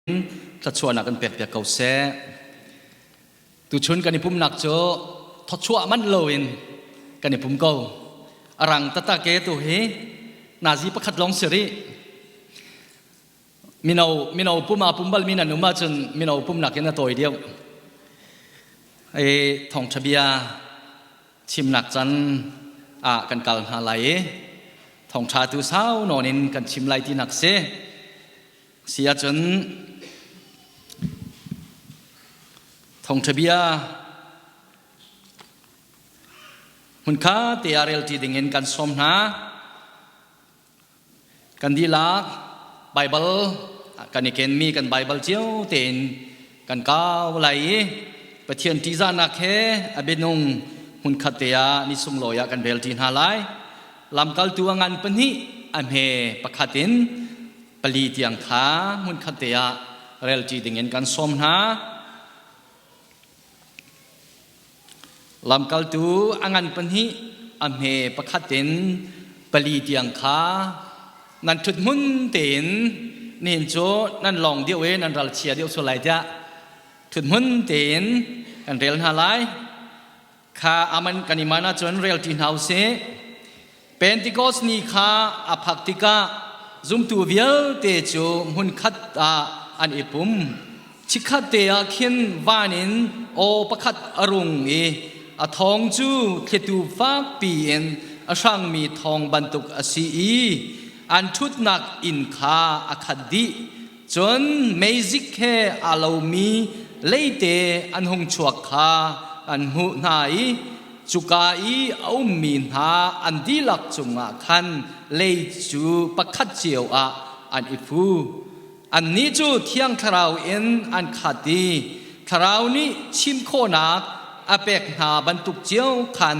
Thluachuahnak kan pekpiak ko seh. Tuchun kan i pumnak cu thawchuah manh loin kan i pum ko. A rang taktak e tu hi nazi pakhat lawng si rih. Mino mino pum a pum bal mi nan um ahcun mino pumnak in a tawi deuh. E thawngṭha bia chimnak can ah kan kal hna lai i thawngṭha tu sau nawn in kan chim lai tinak si. Si ahcun thawngṭha bia hmunkha te ah relṭi dingin kan sawm hna. Kan dihlak Baibal kan i kenmi kan Baibal cio tein kan kau lai i Pathian ṭihzahnak he a bianung hmunkhat te ah ni sunglawi ah kan relṭi hna lai. Lamkaltu a ngan pahnih a hme pakhat in pali tiang kha hmunkhat te ah relṭi dingin kan sawm hna. Lamkaltu a ngan pahnih a hme pakhat in pali tiang kha nan ṭhut hmun tein nihin cu nan lawng deuh i nan ralchia deuh sual lai tiah ṭhut hmun tein kan rel hna lai. Kha aman kan i man ahcun relṭi hna usih. Pentecost ni kha a phak tikah zumtu vialte cu hmunkhat ah an i pum. Chikkhat te ah khin van in aw pakhat a rung i a thawng cu thlitu fakpi in a hrangmi thawng bantuk a si i an ṭhutnak inn kha a khat dih. Cun meizik he aa lomi leite an hung chuak kha an hmuh hna i cuka i a ummi hna an dihlak cungah khan lei cu pakhat cio ah an i fu. Annih cu Thiang Thlarau in an khat i Thlarau nih chim khawhnak a pek hna bantuk cio khan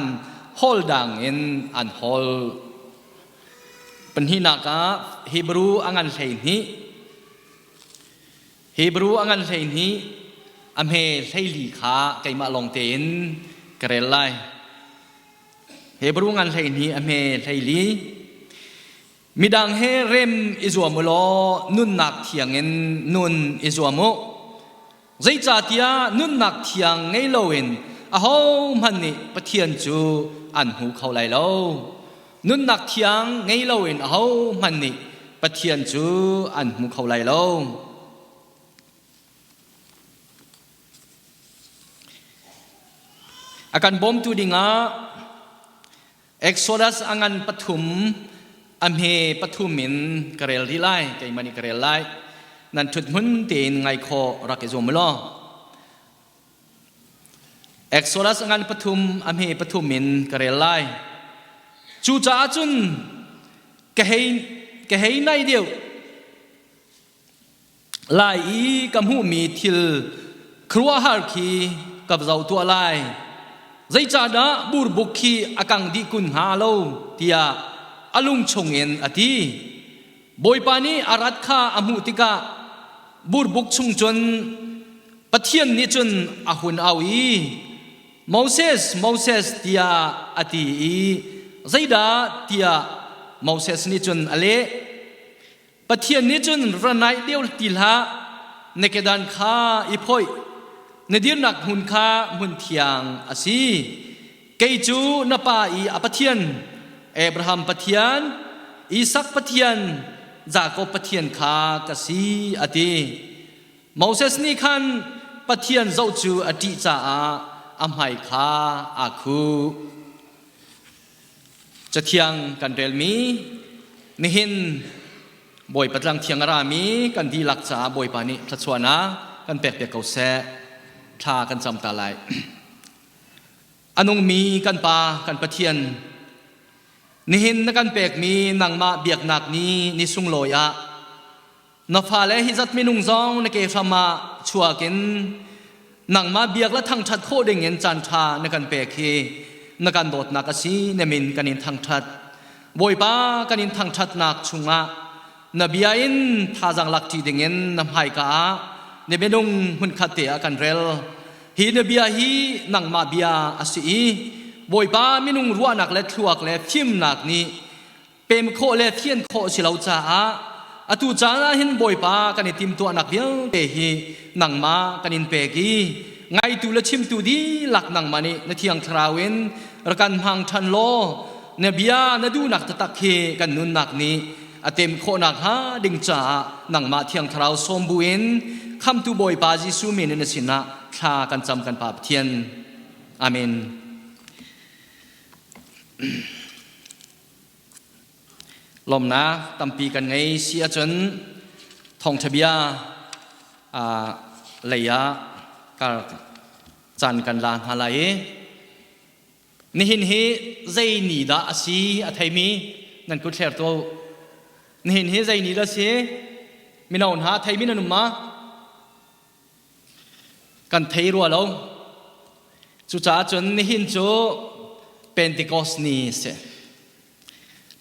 hawl dang in an holh. Pahnihnak ah Hebrew a ngan 12. Hebrew a ngan 12 a hme 14 kha keimah lawng tein ka rel lai. Hebrew ngan 12 a hme 14. Midang he rem i zuam u law nunnak thiang in nun i zuam u. Zeicahtiah nunnak thiang ngei loin ahohmanh nih Pathian cu an hmu kho lai lo. Nunnak thiang ngei loin ahohmanh nih Pathian cu an hmu kho lai lo. A kan bawmtu dingah Exodus a ngan pathum a hme pathum in ka rel rih lai keimah nih ka rel lai nan ṭhut hmun tein ngai khawh rak i zuam law Exodus a ngan pathum a hme pathum in ka rel lai cucaah cun ka hei ka hei nai deuh Lai i ka hmuhmi thil khuaruahhar khi ka zoh tuah lai. Zeicahdah burbuk khi a kang dih kun hnga lo tiah a lung chungin a ti. Bawipa nih a rat kha a hmuh tikah burbuk chung cun Pathian nih cun a hun au i Moses, Moses tiah a ti i zeidah tiah Moses nih cun a leh. Pathian nih cun ra naih deuh ti hlah, na kedan kha i phoih, na dirnak hmun kha hmun thiang a si. Kei cu na pa i a Pathian, Abraham Pathian, Isak Pathian, Jakob Pathian kha ka si, a ti. Moses nih khan Pathian zoh cu a ṭih caah a hmai kha aa khuh. Cathiang kan relmi nihin Bawipa tlang thiang a rami kan dihlak caah Bawipa nih thluachuahnak kan pekpiak ko seh. Thla kan cam ta lai. A nungmi kan Pa kan Pathian nihin na kan pekmi nangmah biaknak ni ni sunglawi ah na fale hi zat minung zong na ke hram ah chuak in nangmah biak le thangṭhat khawh ding in caan ṭha na kan pek hi na kan dawtnak a si na min kan in thangṭhat Bawipa kan in thangṭhatnak chungah na bia in thazaang lakṭi dingin na hmaika ah na minung hmunkhat te ah kan rel hi na bia hi nangmah bia a si i Bawipa minung ruahnak le thluak le fimnak nih pem khawh le fian khawh si lo caah atu caan ah hin Bawipa kan i timtuahnak vialte hi nangmah kan in pek i ngaitu le chimtu dihlak nangmah nih na thiang thlarau in rak kan hmang ṭhan law na bia na duhnak taktak hi kan nunnak nih a tem khawhnak hnga ding caah nangmah thiang thlarau sawm buin khamtu Bawipa Jesuh min in na sinah thla kan cam kan Pa Pathian. Amen. Lawmnak tampi kan ngei si ahcun thawngṭha bia lei ah kar caan kan la hna lai i nihin hi zei ni dah a si a theimi nan kut thler tuah u. Nihin hi zei ni dah a si? Mino hna a theimi nan um ma? Kan thei rua lo. Cucaah cun nihin cu Pentecost ni a si.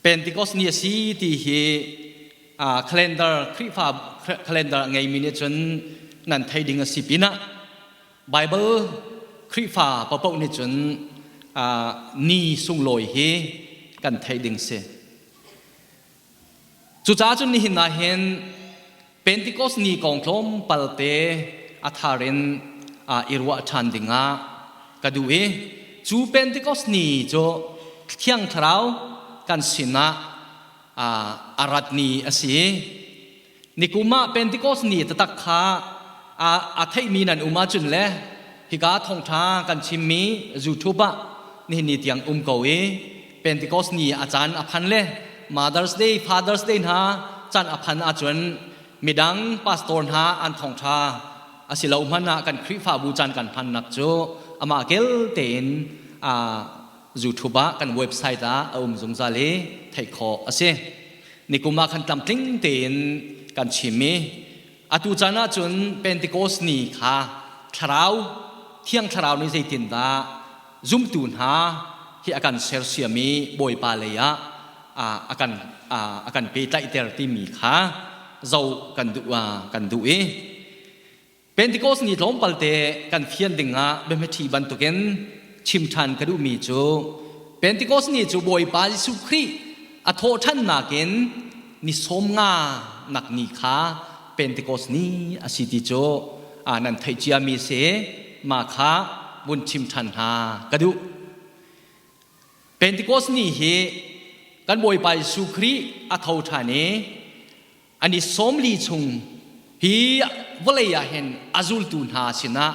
Pentecost ni a si ti hi calendar Khrihfa calendar a ngeimi nih cun nan thei ding a si pinah Bible Khrihfa paohpaoh nih cun ni sunglawi hi kan theih ding si. Cucaah cun nihin ah hin Pentecost ni kong tlawmpal te a thar in i ruah ṭhan dingah ka duh i cu Pentecost ni cu Thiang Thlarau kan sinah a rat ni a si. Nikum ah Pentecost ni taktak kha a theihmi nan um ahcun le hika thawngṭha kan chimmi YouTube ah nihin ni tiang um ko i Pentecost ni a caan a phan le Mother's Day, Father's Day hna caan a phan ahcun midang pastor hna an thawngṭha a si lo hmanh ah kan Khrihfabu caan kan hmannak cu amah kel tein YouTube ah kan website ah a um zungzal i theih khawh a si. Nikum ah khan tlamtling tein kan chim i atu caan ah cun Pentecost ni kha thlarau thiang thlarau nih zeitindah zumtu hna hi a kan sersiam i Bawipa lei ah a kan a kan pehtlaihter timi kha zoh kan duh kan duh i Pentecost ni tlawmpal te kan fian dingah biahmaṭhi bantukin chim ṭhan ka duhmi cu Pentecost ni cu Bawipa Jesuh Khrih a thawhṭhannak in ni 50 nak ni kha Pentecost ni a si ti cu nan theih ciami si mah kha vun chim ṭhan hna ka duh. Pentecost ni hi kan Bawipa Jesuh Khrih a tho ṭhan i an i 40 chung hi vawlei ah hin a zultu hna sinah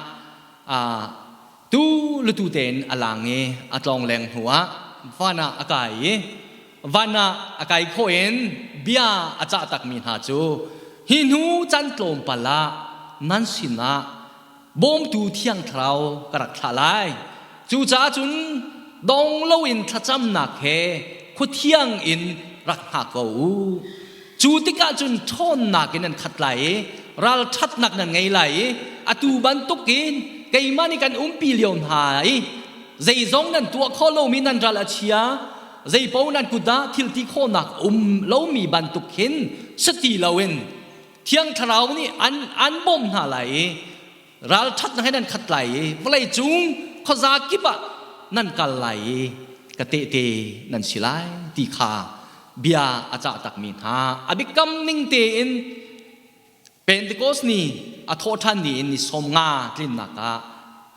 tu le tu tein a lang i a tlawngleng hnuah van ah a kai i van ah a kai khawh in bia a cah takmi hna cu hi hnu can tlawmpal ah nan sinah bawmtu thiang thlarau ka rak thlah lai cucaah cun dong loin thlacamnak he khuathiang in rak hngak ko u cu tikah cun ṭhawnnak in nan khat lai i ralṭhatnak nan ngei lai i atu bantukin keimah nih kan umpi lio hna i zeizong nan tuah khawh lomi nan ral a chia zeipaoh nan kut ah thil ti khawhnak um lomi bantuk hin si ti loin Thiang Thlarau nih an an bawmh hna lai i ralṭhatnak he nan khat lai i vawlei cung khuaza kip ah nan kal lai i ka tehte nan si lai ti kha bia a cah takmi hna a biakam ning tein Pentecost ni a thawhṭhan ni in ni 50 tlinnak ah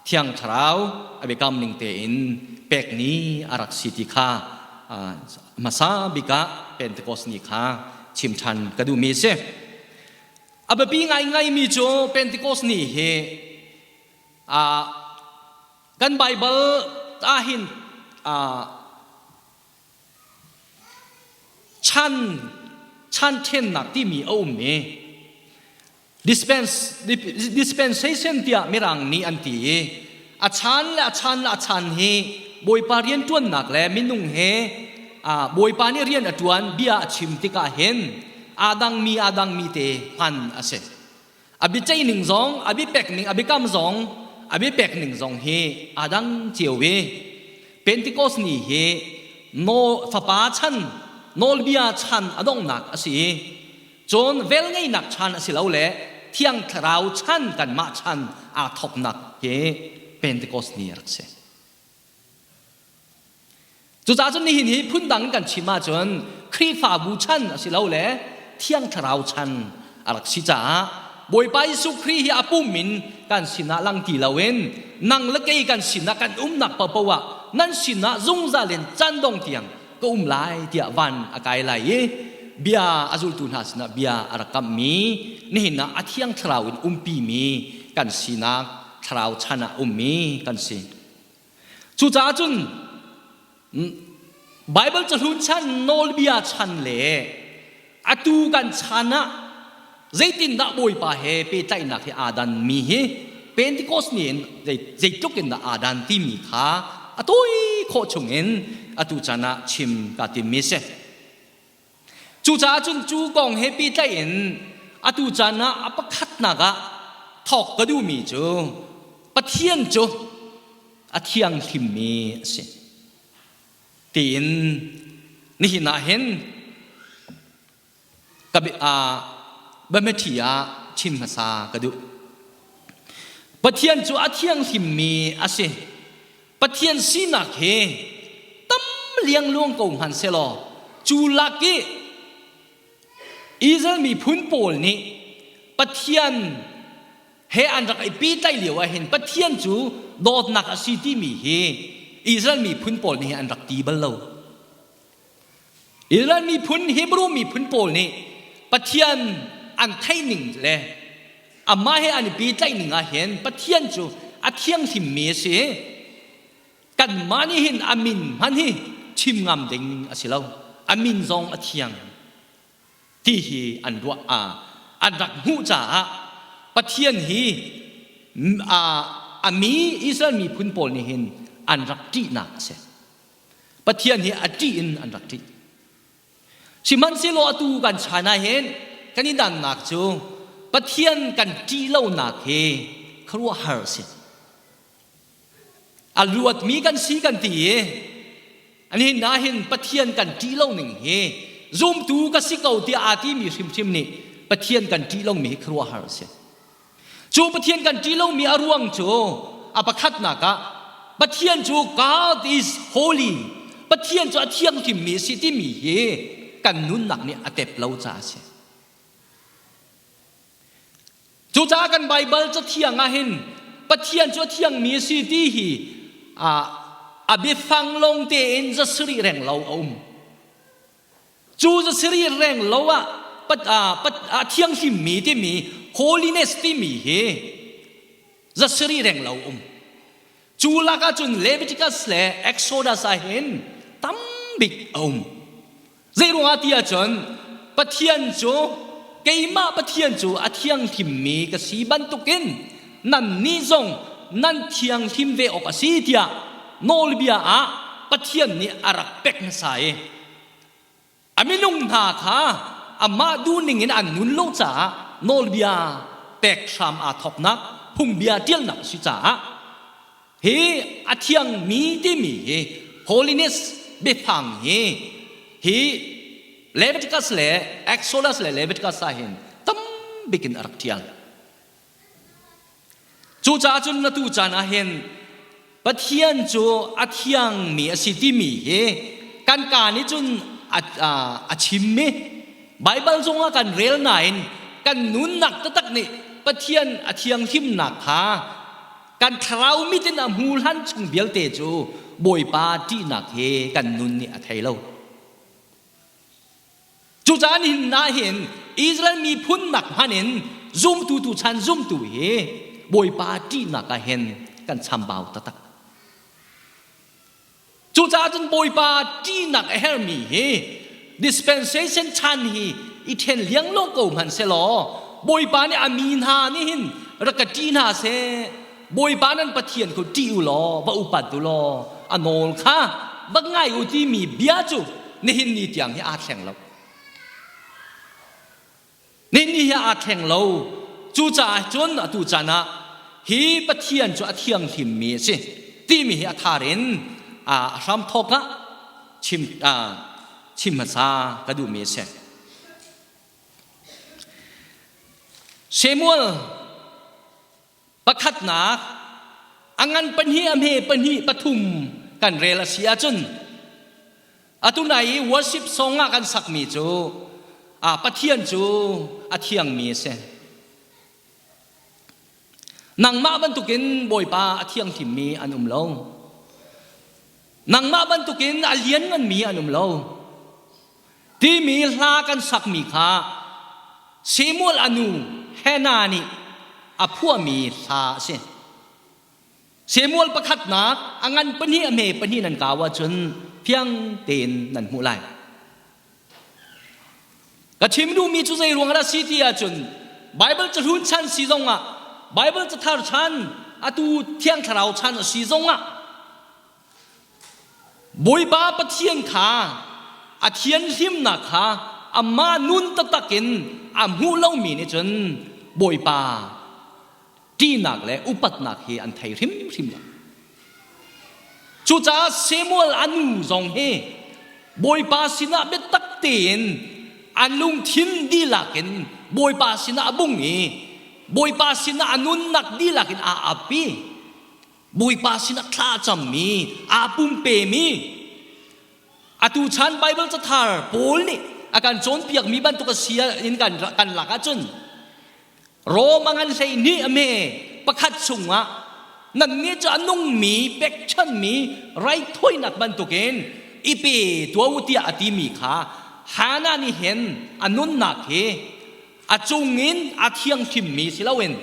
Thiang Thlarau a biakam ning tein pek ni a rak si ti kha hmasa bik ah Pentecost ni kha chim ṭhan ka duhmi a si. A biapi ngaingaimi cu Pentecost ni hi kan Baibal ahhin chan chan ṭhennak timi a um i dispensation tiah Mirang nih an ti i a chan le a chan le a chan hi Bawipa rianṭuannak le minung he Bawipa nih rian a ṭuan bia a chim tikah hin aa dangmi aa dangmi te hman a si. A biaceih ning zong, a biapek ning, a biakam zong, a biapek ning zong hi aa dang cio i Pentecost ni hi no fapa chan nawlbia chan a donghnak a si i Cun velngeihnak chan a si lo le Thiang Thlarau chan kanmah chan aa thawknak hi Pentecost ni a rak si. Cucaah cun nihin hi phundang in kan chim ahcun Khrihfabu chan a si lo le Thiang Thlarau chan a rak si caah Bawipa Jesuh Khrih hi a pum in kan sinah lang ti loin nang le kei kan sinah kan umnak paohpaoh ah nan sinah zungzal in caan dong tiang ka um lai tiah van a kai lai i bia a zultu hna sinah bia a rak kamhmi nihin ah a Thiang Thlarau in umpimi kan sinak Thlarau chan ah ummi kan si. Cucaah cun Baibal cahlun chan nawlbia chan le atu kan chan ah zeitindah Bawipa he pehtlaihnak hi aa danmi hi Pentecost ni in zeitluk in dah aa dan timi kha a tawi khawh chungin atu chan ah chim kaa timmi a si. Cucaah cun cu kong he pehtlaih in atu caan ah a pakhatnak ah thawk ka duhmi cu Pathian cu a thianghlimmi a si tiin nihin ah hin ka biameṭhi ah chim hmasa ka duh. Pathian cu a thianghlimmi a si. Pathian sinak hi tam liangluang ko hmanh selaw cu lak i Israel miphun pawl nih Pathian he an rak i pehtlaih lio ah hin Pathian cu dawtnak a si timi hi Israel miphun pawl nih an rak ti bal lo. Israel miphun Hebrew miphun pawl nih Pathian an theih ning le amah he an i pehtlaih ning ah hin Pathian cu a thianghlimmi a si. Kanmah nih hin a min hmanh hi chim ngam ding a si lo. A min zong a thiang ti hi an ruah an rak hmuh caah Pathian hi a mi Israel miphun pawl nih hin an rak ṭihnak a si. Pathian hi a ṭih in an rak ṭih. Sihmanhsehlaw atu kan chan ah hin kan i dannak cu Pathian kan ṭih lonak hi khuaruahhar a si. A luatmi kan si kan ti i nihin ah hin Pathian kan ṭih lo ning hi zumtu ka si ko tiah aa timi hrimhrim nih Pathian kan ṭih lomi hi khuaruahhar a si. Cu Pathian kan ṭih lomi a ruang cu a pakhatnak ah Pathian cu God is holy Pathian cu a thianghlimmi a si timi hi kan nunnak nih a tep lo caah a si. Cucaah kan Baibal cathiang ah hin Pathian cu a thiangmi a si ti hi a biafang lawng tein zasarih reng lo a um. Cu zasarih reng lo ah a thianghlimmi timi holiness timi hi zasarih reng lo um. Cu lakah cun Leviticus le Exodus ah hin tam bik a um. Zeiruangah ti ahcun Pathian cu keimah Pathian cu a thianghlimmi ka si bantukin nannih zong nan thianghlim ve awk a si tiah nawlbia ah Pathian nih a rak pek hmasa i a minung hna kha amah duhning in an nun lo caah nawlbia pek hram aa thawknak phungbia ṭialnak a si caah hi a thiangmi timi hi holiness biafang hi hi Leviticus le Exodus le Leviticus ah hin tam bik in a rak ṭial. Cucaah cun na tu caan ah hin Pathian cu a thiangmi a si timi hi kan kaa nih cun a chimmi Baibal zongah kan rel nain kan nunnak taktak nih Pathian a thianghlimnak kha kan thlarau mit in a hmu hlan chung vialte cu Bawipa ṭihnak he kan nun nih a thei lo. Cucaah nihin ah hin Israel miphun nak hmanh in zumtu tu chan zumtu hi Bawipa ṭihnak ah hin kan chambau taktak. Cucaah cun Bawipa ṭihnak a hermi hi dispensation chan hi i ṭhen liangluang ko hmanh selaw Bawipa nih a mi hna nih hin rak ka ṭih hna seh Bawipa nan Pathian khu ṭih u law va upat u law a nawl kha va ngai u timi bia cu nihin ni tiang hi aa thleng lo. Nihin ni hi aa thleng lo. Cucaah cun atu caan ah hi Pathian cu a thianghlimmi a si timi hi a thar in a hramthawk ah chim chim hmasa ka duhmi a si. Samuel Pakhatnak, a ngan pahnih a hme pahnih pathum kan rel a si ahcun atu nai i worship song ah kan sakmi cu Pathian cu a thiangmi a si. Nangmah bantukin Bawipa a thianghlimmi an um lo. Nangmah bantukin a liannganmi an um lo. Timi hla kan sakmi kha Samuel a nu Hannah nih a phuahmi hla a si. Samuel pakhatnak a ngan pahnih a hme pahnih nan kau ahcun fiang tein nan hmuh lai. Ka chim duhmi cu zei ruang dah si ti ahcun Baibal cahlun chan si zongah Baibal cathar chan atu Thiang Thlarau chan a si zongah Bawipa Pathian kha a thianhlimnak kha amah nun taktak in a hmuh lomi nih cun Bawipa ṭihnak le upatnak hi an thei hrimhrim lo. Cucaah Samuel a nu zong hi Bawipa sinah biatak tein an lungthin dihlak in Bawipa sinah a bung i Bawipa sinah a nunnak dihlak in aa ap i Bawipa sinah thla a cammi aa pumpemi atu chan Baibal cathar Paul nih a kan cawnpiakmi bantuk a si in kan kan lak ahcun Rom a ngan 12 a me pakhat chungah nannih cu a nungmi pekchanmi raithawinak bantukin i pe tuah u tiah a timi kha Hannah nih hin a nunnak hi a cungin a thianghlimmi si loin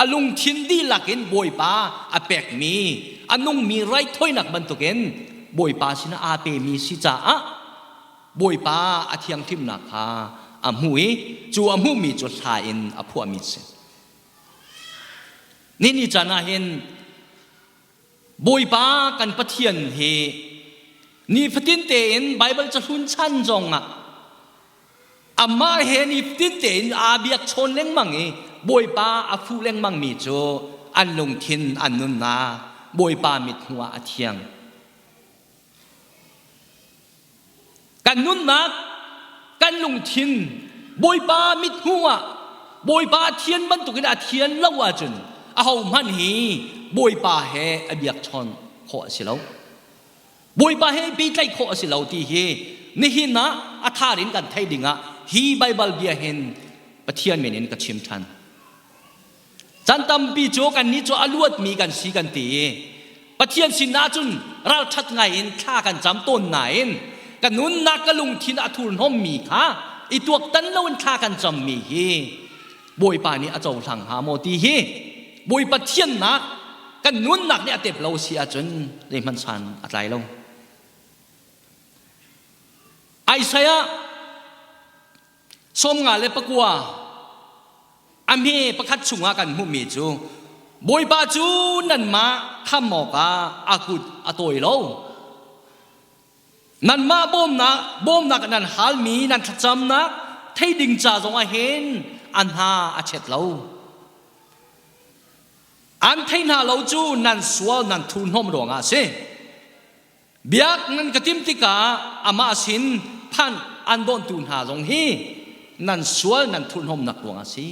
a lungthin dihlak in Bawipa a pekmi a nungmi raithawinak bantukin Bawipa sinah aa pemi si caah Bawipa a thianghlimnak kha a hmuh i cu a hmuhmi cu hla in a phuahmi a si. Ni ni caan ah hin Bawipa kan Pathian hi nifatin tein Baibal cahlun chan zong ah amah he nifatin tein aa biak chawn lengmang i Bawipa a fuh lengmangmi cu an lungthin an nunnak Bawipa mithmuh ah a thiang. Kan nunnak, kan lungthin Bawipa mithmuh ah Bawipa thian bantukin a thian lo ahcun ahohmanh hi Bawipa he a biakchawn khawh a si lo. Bawipa he pehtlaih khawh a si lo ti hi nihin ah a thar in kan theih dingah hi Baibal bia hin Pathian min in ka chim ṭhan. Chan tampi cu kannih cu a luatmi kan si kan ti i Pathian sinah cun ralṭhat ngaiin thla kan cam tawn nain ka nunnak ka lungthin a thurhnawmmi kha i tuaktan loin thla kan cammi hi Bawipa nih a cohlang hnga maw ti hi Bawipa thiannak kan nunnak nih a tep lo si ahcun zeihmanh san a tlai lo. Isaiah 59 a hme pakhat chungah kan hmuhmi cu Bawipa cu nanmah kham awkah a kut a tawi lo. Nanmah bawmnak bawmnak nan halmi nan thlacamnak thei ding ca zongah hin a hna a chet lo. An thei hna lo cu nan sual nan thurhnawm ruangah a si. Biak nan ka timh tikah amah sin phanh an dawntu hna zong hi nan sual nan thurhnawmnak ruangah a si.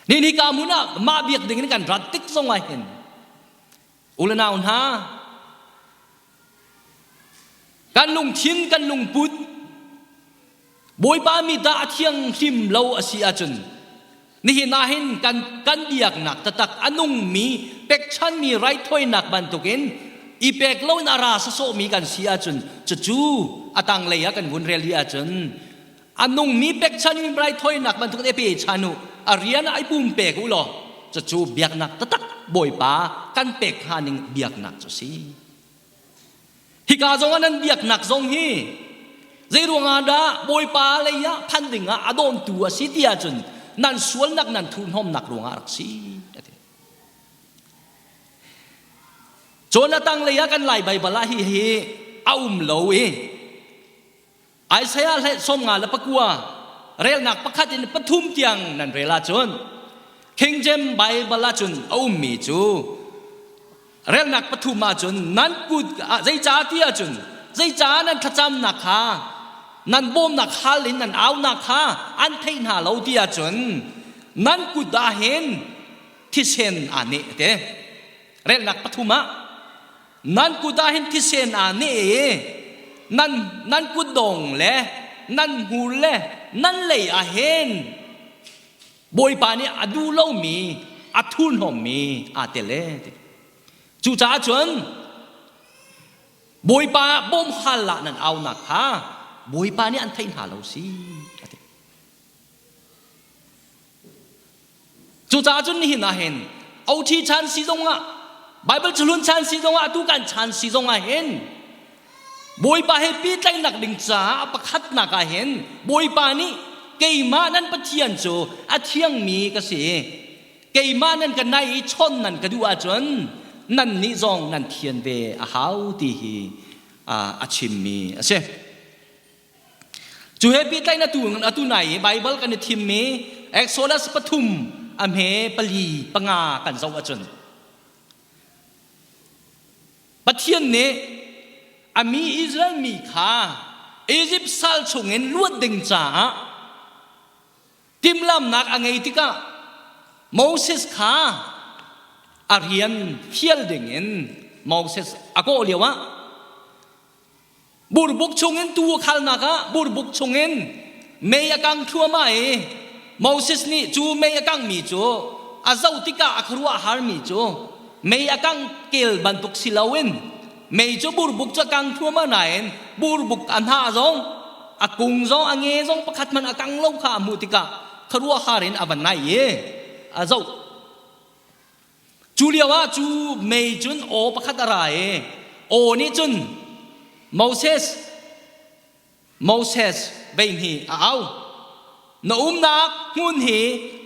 Ni ni ka hmun ah mah biak ding in kan rat tik zong ah hin u le nau hna kan lungthin kan lungput Bawipa mi dah a thianghlim lo a si ahcun nihin ah hin kan kan biaknak taktak a nungmi pekchanmi raithawinak bantukin i pek loin a ra sawsawhmi kan si ahcun cucu a tanglei ah kan vun rel hi ahcun a nungmi pekchanmi raithawinak bantukin i pe chan u a rian ah i pumpek u law cucu biaknak taktak Bawipa kan pek hnga ning biaknak cu a si. Hika zong ah nan biaknak zong hi zeiruangah dah Bawipa lei ah phan ding ah a dawntu a si ti ahcun nan sualnak nan thurhnawmnak ruangah a rak si a ti. Cun a tanglei ah kan Lai Baibal ah hi hi a um lo i Isaiah hlei 59 relnak pakhat in pathum tiang nan rel ahcun King James Bible ahcun a ummi cu relnak pathum ahcun nan kut zeicah ti ahcun zeicah nan thlacamnak kha nan bawmnak hal in nan aunak kha an theih hna lo ti ahcun nan kut ah hin thisen aa neh te relnak pathum ah Nan kut ah hin thisen aa neh i nan, nan kutdong le nan hmur le nan lei ah hin Bawipa nih a duh lomi a thurhnawmmi aa tel e ti. Cucaah cun Bawipa bawmhal ah nan aunak kha Bawipa nih an theih hna lo si a ti. Cucaah cun nihin ah hin OT chan si zongah Bible cahlun chan si zongah atu kan chan si zongah hin Bawipa he pehtlaihnak ding caah pakhatnak ah hin Bawipa nih keimah nan Pathian cu a thiangmi ka si. Keimah nan ka nai i chawn nan ka duh ahcun nannih zong nan thian ve a hau ti hi a chimmi a si. Cu he pehtlaih atu atu nai i Baibal kan i thimmi Exodus pathum a hme pali panga kan zoh ahcun Pathian nih a mi Israel mi kha Egypt sal chungin luat ding caah timhlamnak a ngei tikah Moses kha a rian fial dingin Moses a kawh lioah Burbuk chungin tuu a khalnak ah burbuk chungin mei a kang thluahmah i Moses nih cu mei a kangmi cu a zoh tikah a khuaruah harmi cu mei a kang kel bantuk si loin mei cu burbuk cu a kang thluahmah nain burbuk a hnah zong a kung zong a nge zong pakhat hmanh a kang lo kha a hmuh tikah khuaruahhar in a va naih i a zoh. Cu lioah cu mei cun aw pakhat a ra i aw nih cun Moses, Moses veihnih a au. Na umnak hmun hi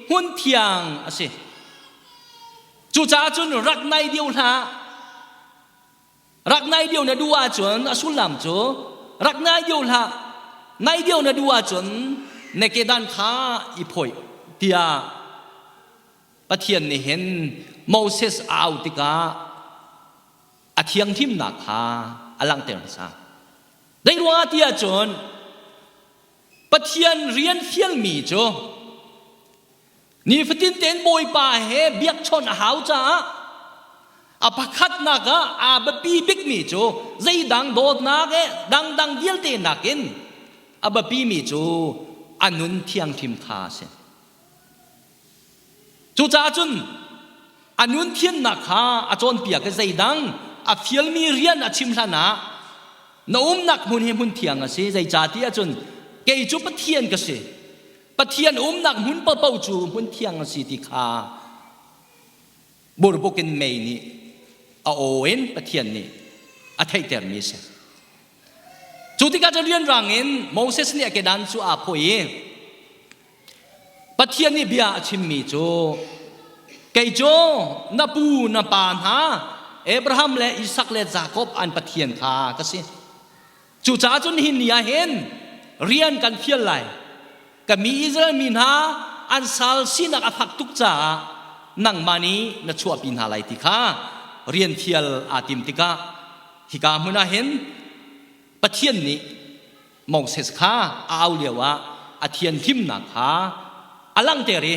hmun thiang a si. Cucaah cun rak nai deuh hlah. Rak nai deuh na duh ahcun a sullam cu rak nai deuh hlah. Nai deuh na duh ahcun na kedan kha i phawih tiah Pathian nih hin Moses a auh tikah a thianghlimnak kha a langhter hmasa. Zei ruangah ti ahcun Pathian rian fialmi cu nifatin tein Bawipa he biakchawnh a hau caah a pakhatnak ah aa biapi bikmi cu zeidang dawtnak he dangdang vialte nakin a biapimi cu a nun thianghlim kha a si. Cucaah cun a nun thiannak kha a cawnpiak i zeidang a fialmi rian a chim hlan ah na umnak hmun hi hmun thiang a si zeicahtiah cun kei cu Pathian ka si Pathian umnak hmun paohpaoh cu hmun thiang a si ti kha burbuk in mei nih a aw in Pathian nih a theihtermi a si. Cu tikah cu rianrang in Moses nih a kedan cu aa phoi i Pathian nih bia a chimmi cu kei cu na pu na pa hna Abraham le Isak le Jakob an Pathian kha ka si. Cucaah cun nihin ni ah hin rian kan fial lai. Ka mi Israel mi hna an sal sinak a fak tuk caah nangmah nih na chuahpi hna lai ti kha rian fial aa tim tikah hika hmun ah hin Pathian nih Moses kha a au lioah a thianhlimnak kha a langhter i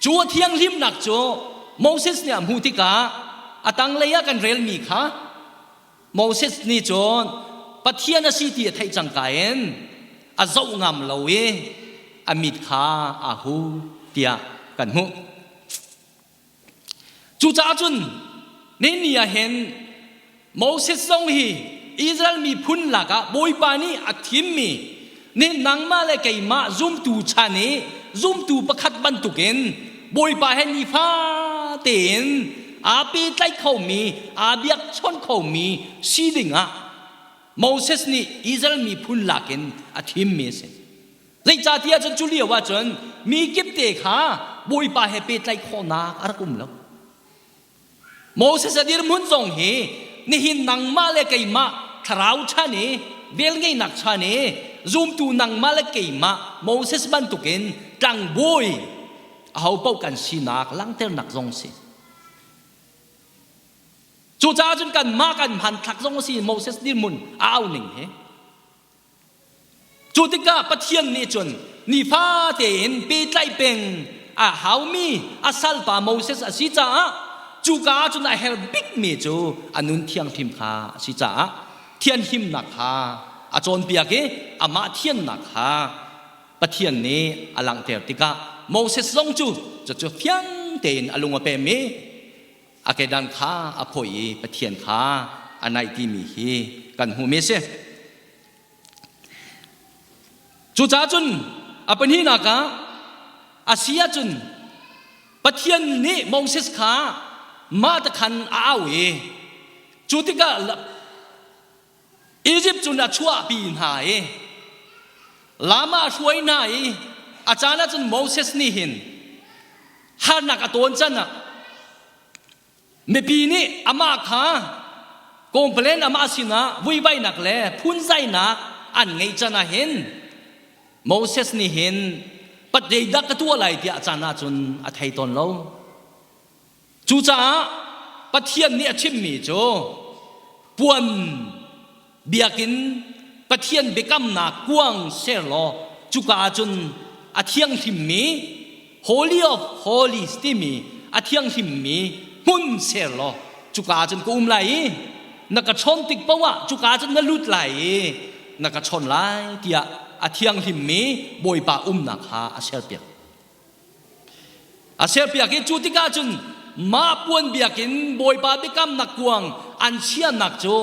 cu a thianghlimnak cu Moses nih a hmuh tikah a tanglei ah kan relmi kha Moses nih cun Pathian a si ti a theih cangka in a zoh ngam lo i a mit kha aa hu tiah kan hmuh. Cucaah cun ni ah hin Moses zong hi Israel miphun lakah Bawipa nih a thimmi nih nangmah le keimah zumtu chan i zumtu pakhat bantukin Bawipa he nifa tein aa pehtlaih khomi aa biakchawnh khomi si dingah Moses nih Israel miphun lakin a thimmi a si. Zeicahtiah cun cu lio ahcun mi kip te kha Bawipa he pehtlaih khawhnak a rak um lo. Moses a dirhmun zong hi nihin nangmah le keimah thlarau chan i velngeihnak chan i zumtu nangmah le keimah Moses bantukin tlangbawi aho paoh kan sinak langhternak zong si. Cucaah cun kanmah kan hmanthlak zong a si Moses dirhmun a au ning hi. Cu tikah Pathian nih cun nifa tein pehtlaih peng a haumi a salpa Moses a si caah cuka ah cun a herh bikmi cu a nun thianghlim kha a si caah thianhlimnak kha a cawnpiak i amah thiannak kha. Pathian nih a langhter tikah Moses zong cu cucu fiang tein a lung a pem i a kedan kha a phawih i Pathian kha a naih timi hi kan hmuhmi a si. Cucaah cun a pahnihnak ah a si ahcun Pathian nih Moses kha mah te khan a au i cu tikah Izipt cun a chuahpi hna i lam ah a hruai hna i a caan ah cun Moses nih hin harnak a tawn can ah mipi nih amah kha complain amah sinah vuivainak le phunzainak an ngeih can ah hin Moses nih hin pat zeidah ka tuah lai tiah a caan ah cun a thei tawn lo. Cucaah Pathian nih a chimmi cu puan biakinn Pathian biakamnak kuang ser law cuka ah cun a thianghlimmi Holy of Holies timi a thianghlimmi hmun ser law cuka ah cun ka um lai i na ka chawn tik paoh ah cuka ah cun na lut lai i na ka chawn lai tiah a thianghlimmi Bawipa umnak kha a serpiak. A serpiak i cu tikah cun mah puan biakinn Bawipa biakamnak kuang an chiahnak cu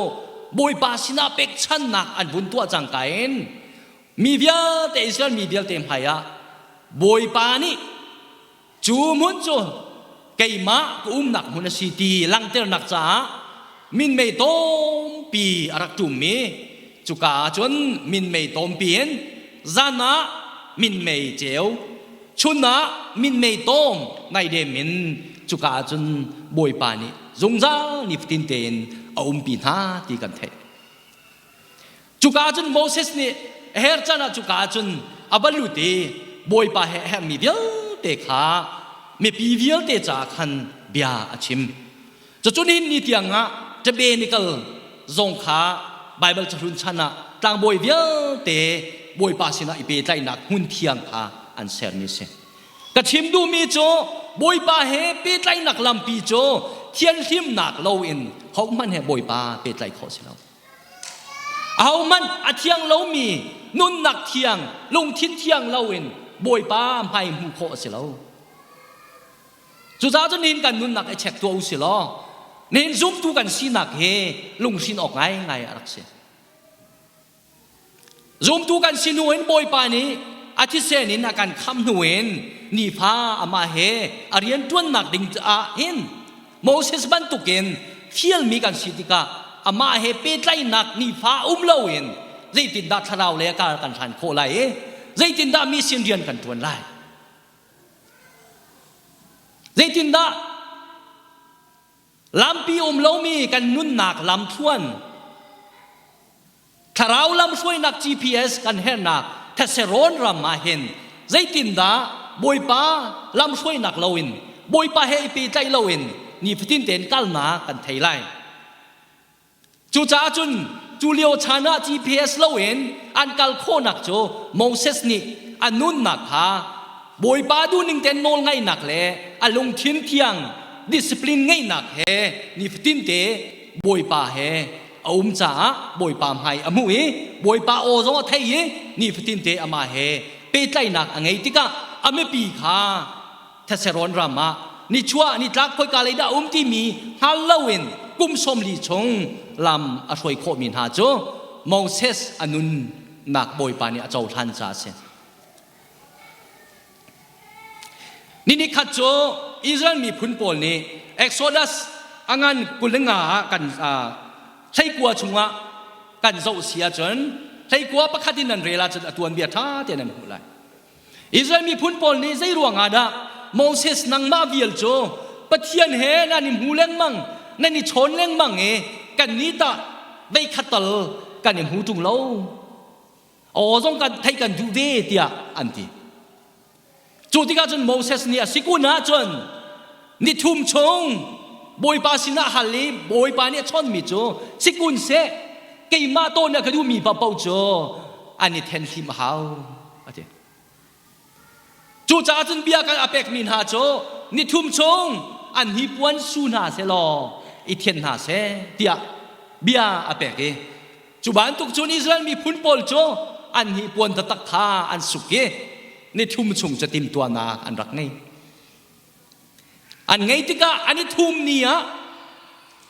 Bawipa sinah pekchannak an vun tuah cangka in mi vialte Israel mi vialte hmaiah Bawipa nih cu hmun cu keimah ka umnak hmun a si ti langhternak caah minmei tawmpi a rak ṭummi cuka ah cun minmei tawmpi in zan ah minmei ceu chun ah minmei tawm naidem in cuka ah cun Bawipa nih zungzal nifatin tein a umpi hna ti kan theih. Cuka ah cun Moses nih her can ah cuka ah cun a va lut i Bawipa he a herhmi vialte kha mipi vialte caah khan bia a chim. Cucu nihin ni tiang ah tabernacle zong kha Baibal cahlun chan ah tlangbawi vialte Bawipa sinah i pehtlaihnak hmun thiang kha an sermi a si. Ka chim duhmi cu Bawipa he pehtlaihnak lampi cu thianhlimnak loin hohmanh he Bawipa pehtlaih khawh si lo. Ahohmanh a thiang lomi nunnak thiang, lungthin thiang loin Bawipa hmai hmuh khawh a si lo. Cucaah cun nihin kan nunnak i check tuah u si law nihin zumtu kan sinak hi lunghrin awk ngaingai a rak si. Zumtu kan si hnu in Bawipa nih a thisen in a kan khamh hnu in nifa amah he a rian ṭuannak ding ah hin Moses bantukin fialmi kan si tikah amah he pehtlaihnak nifa um loin zeitindah thlarau le kar kan hlan khawh lai i zeitindah mi sin rian kan ṭuan lai? Zeitindah lampi um lomi kan nunnak lamthluan thlarau lamhruainak GPS kan herhnak thetse rawn ram ah hin zeitindah Bawipa lamhruainak loin Bawipa he i pehtlaih loin nifatin tein kalnak kan thei lai. Cucaah cun cu lio chan ah GPS loin an kal khawhnak cu Moses nih a nunnak kha Bawipa duhning tein nawl ngaihnak le a lungthin thiang discipline ngeihnak he nifatin te Bawipa he a um caah Bawipa hmai a hmuh i Bawipa aw zong a theih i nifatin te amah he pehtlaihnak a ngei tikah a mipi kha Theserawn ram ah nichuah nitlak khoika lei dah um timi hngal loin kum 40 chung lam a hruai khawhmi hna cu Moses a nunnak Bawipa nih a cohlan caah a si. Ni nikhat cu Israel miphun pawl nih Exodus a ngan 25 ah kan hleikua chungah kan zoh si ahcun hleikua pakhat in nan rel ahcun a tuanbia ṭha tein nan hmuh lai. Israel miphun pawl nih zei ruangah dah Moses nangmah vial cu Pathian he nan i hmu lengmang, nan i chawn lengmang i kannih tah veikhat tal kan i hmu ṭung lo. Aw zong kan theih kan duh ve tiah an ti. Cu tikah cun Moses nih a si kun ahcun nithum chung Bawipa sinah hal i Bawipa nih a chawnhmi cu si kun seh keimah tawn a ka duhmi paohpaoh cu an i thenhlim a hau. A ti. Cucaah cun bia kan a pekmi hna cu nithum chung an hnipuan su hna seh law i thian hna seh tiah bia a pek i cu bantuk cun Israel miphun pawl cu an hnipuan taktak kha an suk i. Ni thum chung cu timhtuahnak an rak ngei. An ngei tikah an i thum ni ah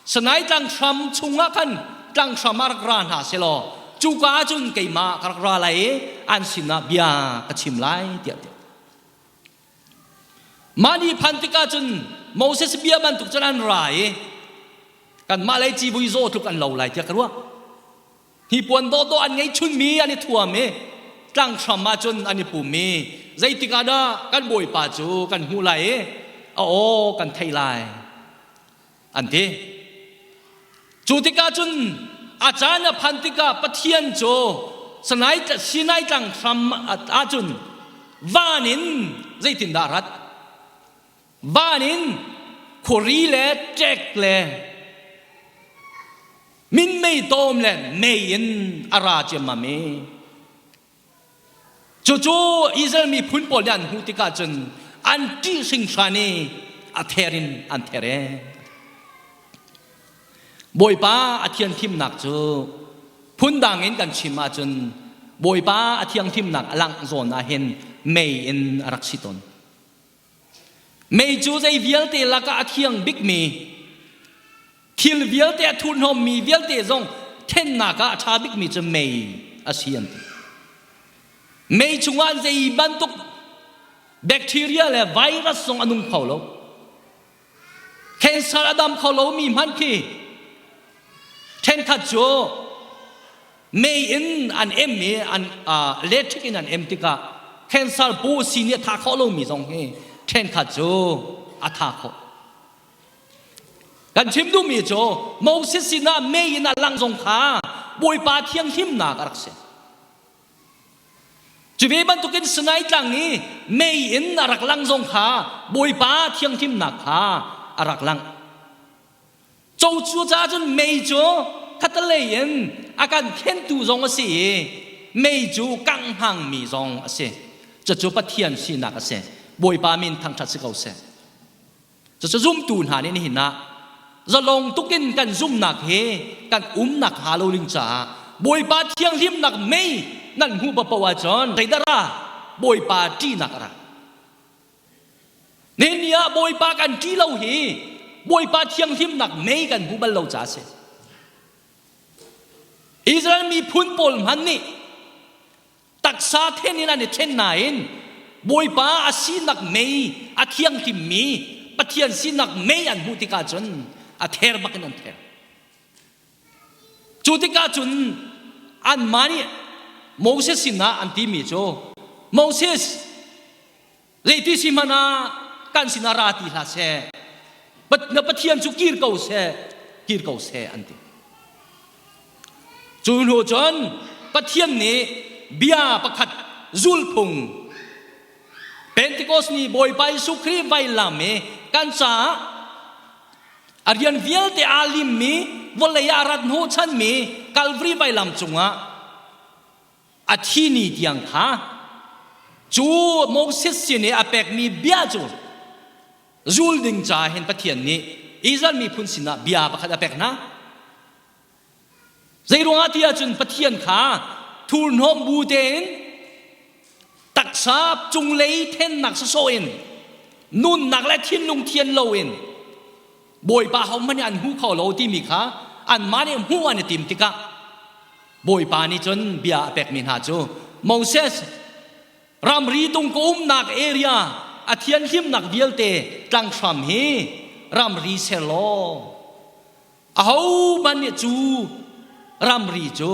Sinai tlang hram chungah khan tlang hram ah rak ra hna selaw cuka ah cun keimah ka rak ra lai i an sinah bia ka chim lai tiah ti. Mah ni phan tikah cun Moses bia bantuk cun an ra i kanmah lei civui zaw tluk an lo lai tiah ka ruah. Hnipuan dawhdawh an ngei chunmi an i thuam i tlang hram ah cun an i pum i zeitik ah dah kan bawipa cu kan hmuh lai i a aw kan theih lai an ti. Cu tikah cun a caan a phan tikah Pathian cu Sinai, Sinai tlang hram ahcun van in zeitindah a rat? Van in khuari le ṭek le minmei tawm le mei in a ra ciammam i cucu Israel miphun pawl nih an hmuh tikah cun an ṭih hringhran i a ther in an ther e. Bawipa a thianthimnak cu phundang in kan chim ahcun Bawipa a thianghlimnak a langh zawn ah hin mei in a rak si tawn. Mei cu zei vialte lakah a thiang bikmi thil vialte a thurhnawmmi vialte zong thennak ah a ṭha bikmi cu mei a si an ti. Mei chungah zei bantuk bacteria le virus zong a nung kho lo. Cancer a dam kho lomi hmanh khi ṭhenkhat cu mei in an em i an electric in an em tikah cancer bu si nih a thah khawh lomi zong hi ṭhenkhat cu a tha khawh. Kan chim duhmi cu Moses sinah mei in a lang zong kha Bawipa thianghlimnak a rak si. Cu ve bantukin Sinai tlang i mei in a rak lang zong kha Bawipa thianghlimnak kha a rak lang. Co cu caah cun mei cu khatalei in a kan khentu zong a si i mei cu kangh hmangmi zong a si. Cucu Pathian sinak a si. Bawipa min thangṭhat si ko seh. Cucu zumtu hna nih nihin ah zalong tukin kan zumnak hi kan umnak hnga lo ding caah Bawipa thianghlimnak mei nan hmuh paoh ahcun zeidah ra Bawipa ṭihnak a ra. Nihin ni ah Bawipa kan ṭih lo hi Bawipa thianghlimnak mei kan hmu bal lo caah a si. Israel miphun pawl hmanh nih taksa then in an i then nain Bawipa a sinak mei a thianghlimmi Pathian sinak mei an hmuh tikah cun a ther bak in an ther. Cu tikah cun anmah nih Moses sinah an timi cu Moses Zeiti si hmanh ah kan sinah ra ti hlah seh. Na Pathian cu kir ko seh, kir ko seh an ti. Cu hnu cun Pathian nih bia pakhat zulphung Pentecost ni Bawipa Jesuh Khrih vailam i kan caah a rian vialte aa limmi vawlei ah rat hnawhchanmi Calvary vailam cungah a thi ni tiang kha cu Moses sin i a pekmi bia cu zul ding ca hin Pathian nih Israel miphun sinah bia pakhat a pek hna. Zeiruangah ti ahcun Pathian kha thurhnawm bu tein taksa cunglei thennak sawsawh in nunnak le thinlung thian loin Bawipa hohmanh nih an hmu kho lo timi kha anmah nih hmuh an i tim tikah Bawipa nih cun bia a pekmi hna cu Moses ramri tung ka umnak area a thianhlimnak vialte tlanghram hi ramri ser law ahohmanh nih cu ramri cu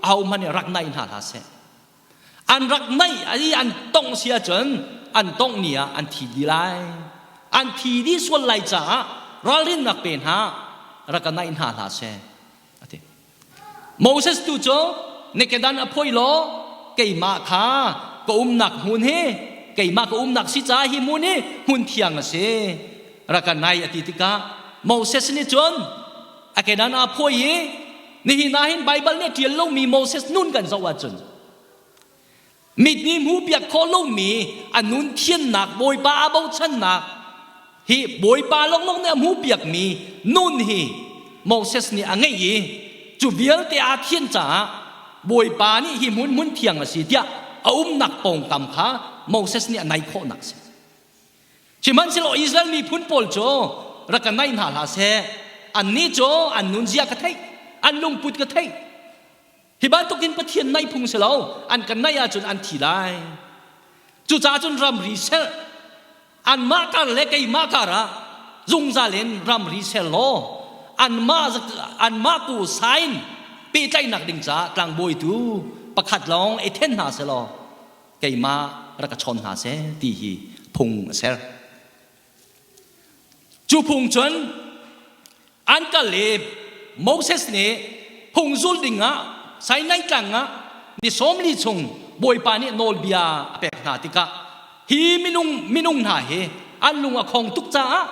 ahohmanh nih rak naih hna hlah seh An rak naih i an tongh si ahcun an tongh ni ah an thi dih lai. An thi dih sual lai caah ralrinnak pe hna rak ka naih hna hlah seh a ti. Moses tu cu na kedan a phoi law keimah kha ka umnak hmun hi keimah ka umnak si caah hi hmun hi hmun thiang a si rak ka nai a ti tikah Moses nih cun a kedan aa phoi i Nihin ah hin Baibal nih a ṭial lomi Moses nun kan zoh ahcun mit nih hmuhpiak khawh lomi a nun thiannak Bawipa aa bochannak hi Bawipa lawnglawng nih a hmuhpiakmi nun hi Moses nih a ngeih i cu vialte aa thian caah Bawipa nih hi hmun hmun thiang a si tiah a umnak pawngkam kha Moses nih a naih khawhnak a si. Sihmanhsehlaw Israel miphun pawl cu rak ka naih hna hlah seh. Annih cu an nunzia ka theih, an lungput ka theih. Hi bantukin Pathian naih phung si lo, an kan naih ahcun an thi lai. Cucaah cun ramri ser, anmah kar le keimah kar ah zungzal in ramri ser law anmah anmah ku sign pehtlaihnak ding caah tlangbawi tu pakhat lawng i then hna selaw keimah rak ka chawn hna seh ti hi phung a ser. Cu phung cun an kal i Moses nih phung zul dingah Sinai tlang ah ni 40 chung Bawipa nih nawlbia a pek hna tikah hi minung minung hna hi an lung a khong tuk caah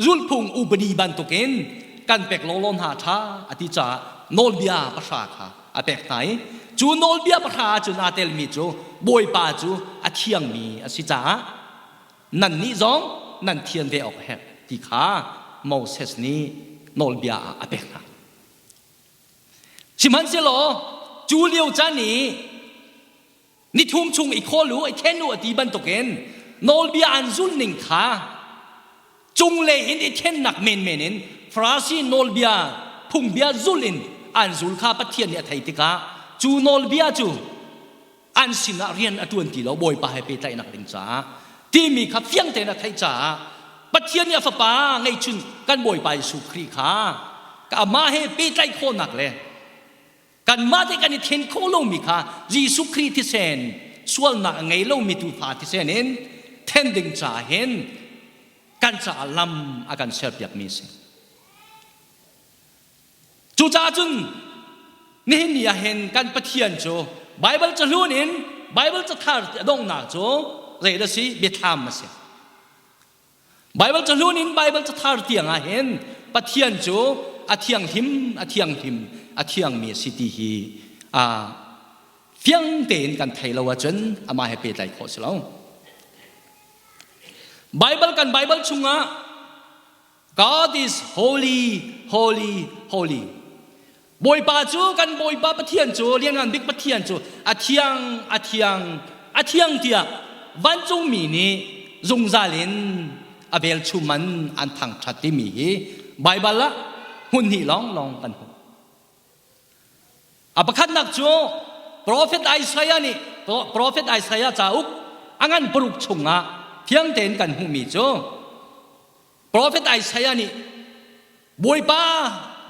zulphung upadi bantukin kan pek lawlaw hna ṭha a ti caah nawlbia pahra kha a pek hna i cu nawlbia pahra ahcun aa telmi cu Bawipa cu a thiangmi a si caah nannih zong nan thian ve awk a herh ti kha Moses nih nawlbia ah a pek hna. Sihmanhsehlaw cu lio caan i nithum chung i khawl u, i then u a ti bantukin nawlbia an zulh ning kha cunglei in i thennak menmen in Farasi nawlbia phungbia zulh in an zul kha Pathian nih a thei tikah cu nawlbia cu an sinah rian a ṭuan ti lo Bawipa he pehtlaihnak ding caah timi kha fiang tein a theih caah Pathian nih a fapa ngeihchun kan Bawipa Jesuh Khrih kha amah he pehtlaih khawhnak le kanmah te kan i then khawh lomi kha Jesuh Khrih thisen sualnak a ngei lomi tuufa thisen in then ding caah hin kan caah lam a kan serpiakmi a si. Cucaah cun nihin ni ah hin kan Pathian cu Baibal cahlun in Baibal cathar a donghnak cu zei dah si biathlam a si. Baibal cahlun in Baibal cathar tiang ah hin Pathian cu a thianghlim a thianghlim a thiangmi a si ti hi a fiang tein kan thei lo ahcun amah he pehtlai khawh si lo. Baibal kan Baibal chungah God is holy, holy, holy. Bawipa cu kan Bawipa Pathian cu Lianngan Bik Pathian cu a thiang, a thiang, a thiang tiah vancungmi nih zungzal in a velchum man an thangṭhat timi hi Baibal ah hmun hnih lawnglawng kan hmuh. A pakhatnak cu Profet Isaiah nih Profet Isaiah cauk a ngan paruk chungah fiang tein kan hmuhmi cu Profet Isaiah nih Bawipa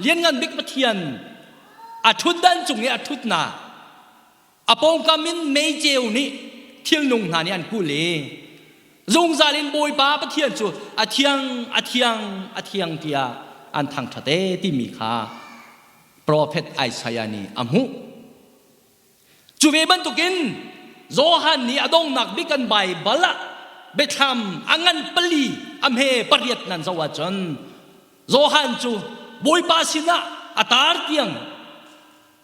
lianngan bik Pathian a ṭhutdan cung i a ṭhutnak a pawngkam in meiceu nih thilnung hna nih an kulh i zungzal in Bawipa Pathian cu a thiang a thiang a thiang tiah an thangṭhat e timi kha profet Isaiah nih a hmuh. Cu ve bantukin Johan nih a donghnak bik kan Baibal ah biathlam a ngan pali a hme pariat nan zoh ahcun Johan cu Bawipa sinah a tar tiang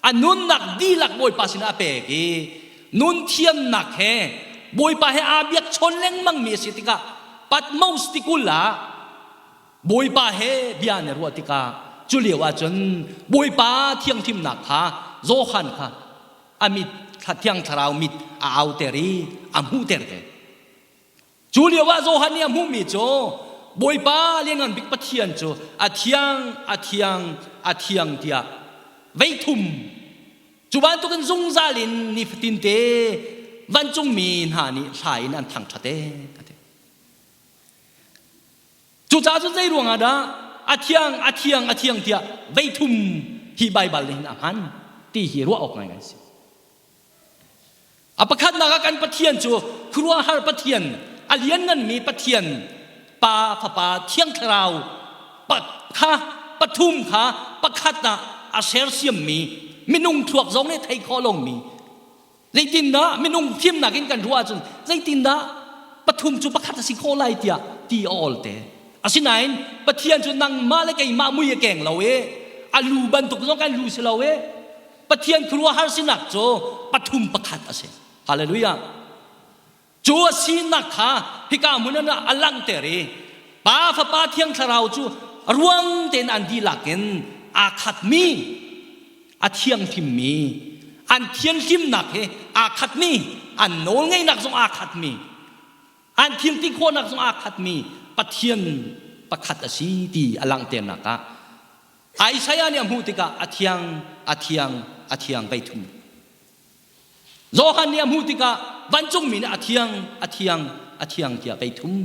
a nunnak dihlak Bawipa sinah a pek i nun thiamnak he Bawipa he aa biakchawn lengmangmi a si tikah Patmos tikulh ah Bawipa he bia an i ruah tikah cu lio ahcun Bawipa thianghlimnak kha Johan kha a mit thiang thlarau mit a auter i a hmuhter te. Cu lio ah Johan nih a hmuhmi cu Bawipa Lianngan Bik Pathian cu a thiang a thiang a thiang tiah veithum cu bantukin zungzal in nifatin te vancungmi hna nih hla in an thangṭhat e a ti. Cucaah cun zei ruangah dah a thiang, a thiang, a thiang tiah veithum hi Baibal nih hin a hman ti hi ruah awk ngaingai a si. A pakhatnak ah kan Pathian cu khuaruahhar Pathian, a liannganmi Pathian, Pa, Fapa, Thiang Thlarau kha pathum kha pakhat ah a sersiammi minung thluak zong nih thei khawh lomi Zeitindah minung fimnak in kan ruah ahcun zeitindah pathum cu pakhat a si khawh lai tiah ti a awl te. Asinain Pathian cu nangmah le keimah mui a keng lo i a lu bantuk zong kan lu si lo i Pathian khuaruahhar sinak cu pathum pakhat a si. Hallelujah. Cu a sinak kha hika hmun ah a langhter i Pa Fapa Thiang Thlarau cu ruang tein an dihlak in aa khatmi a thianghlimmi an thianhlimnak he aa khatmi an nawlngeihnak zong aa khatmi. An thil ti khawhnak zong aa khatmi Pathian pakhat a si ti a langhternak ah Isaiah nih a hmuh tikah a thiang, a thiang, a thiang vei thum. Johan nih a hmuh tikah vancungmi nih a thiang, a thiang, a thiang tiah vei thum.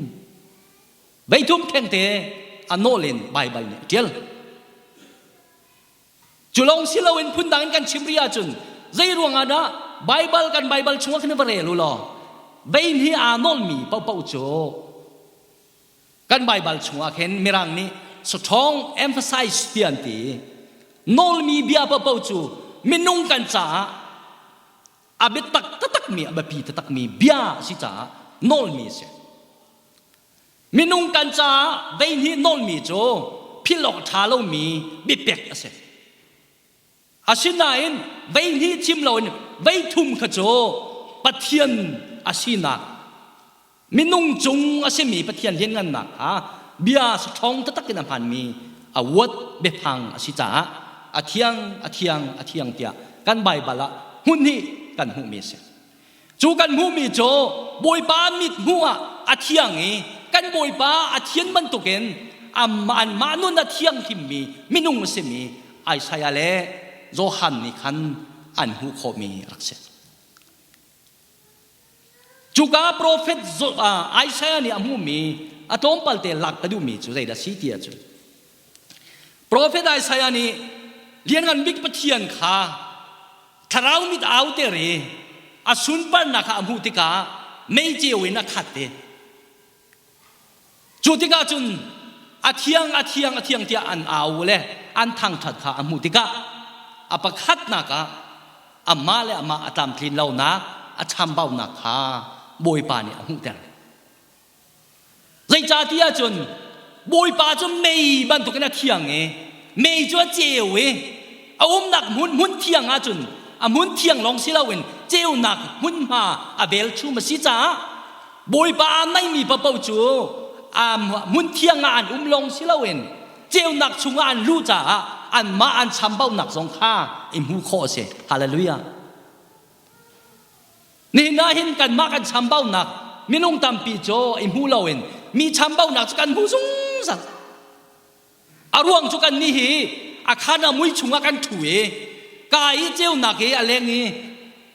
Vei thum thengte a nawl in Baibal nih a ṭial. Cu lawng si loin phundang in kan chim rih ahcun zei ruangah dah Baibal kan Baibal chungah khan va rel u law vein hi aa nawlmi paohpaoh cu kan Baibal chungah khin Mirang nih strong emphasize ti an ti. Nawlmi bia paohpaoh cu minung kan caah a biatak taktakmi a biapi taktakmi bia a si caah nawlmi a si. Minung kan caah veihnih nawlmi cu philh awk ṭha lomi biapek a si. Asinain veihnih chim loin veithum kha cu Pathian a sinak minung cung a simi Pathian lianngannak kha bia saṭhawng taktak in a hmanmi a uat biafang a si caah a thiang a thiang a thiang tiah kan Baibal ah hmun hnih kan hmuhmi a si. Cu kan hmuhmi cu Bawipa mit hmuh ah a thiang i kan Bawipa a thian bantukin anmah nun a thianghlimmi minung a simi Isaiah le Johan nih khan an hmuh khawhmi a rak si. Cuka profet Isaiah nih a hmuhmi a tlawmpal te lak ka duhmi cu zeidah si ti ahcun Profet Isaiah nih Lianngan Bik Pathian kha thlarau mit au ter i a sunparnak kha a hmuh tikah mei ceu in a khat i cu tikah cun a thiang a thiang a thiang tiah an au le an thangṭhat kha a hmuh tikah a pakhatnak ah amah le amah a tlamtlin lonak a chambaunak kha Bawipa nih a hmuhter. Zeicahtiah cun Bawipa cu mei bantukin a thiang i mei cu a ceu i a umnak hmun hmun thiang ahcun a hmun thiang lawng si loin ceunak hmunhma a velchum a si caah Bawipa aa naihmi paohpaoh cu a hmun thiang ah an um lawng si loin ceunak chungah an luh caah anmah an chambaunak zong kha i hmuh khawh a si. Hallelujah. Nihin ah hin kanmah kan chambaunak minung tampi cu i hmu loin mi chambaunak cu kan hmu zungzal. A ruang cu kan nih hi a khan a mui chungah kan ṭhu i ka i ceunak i a leng i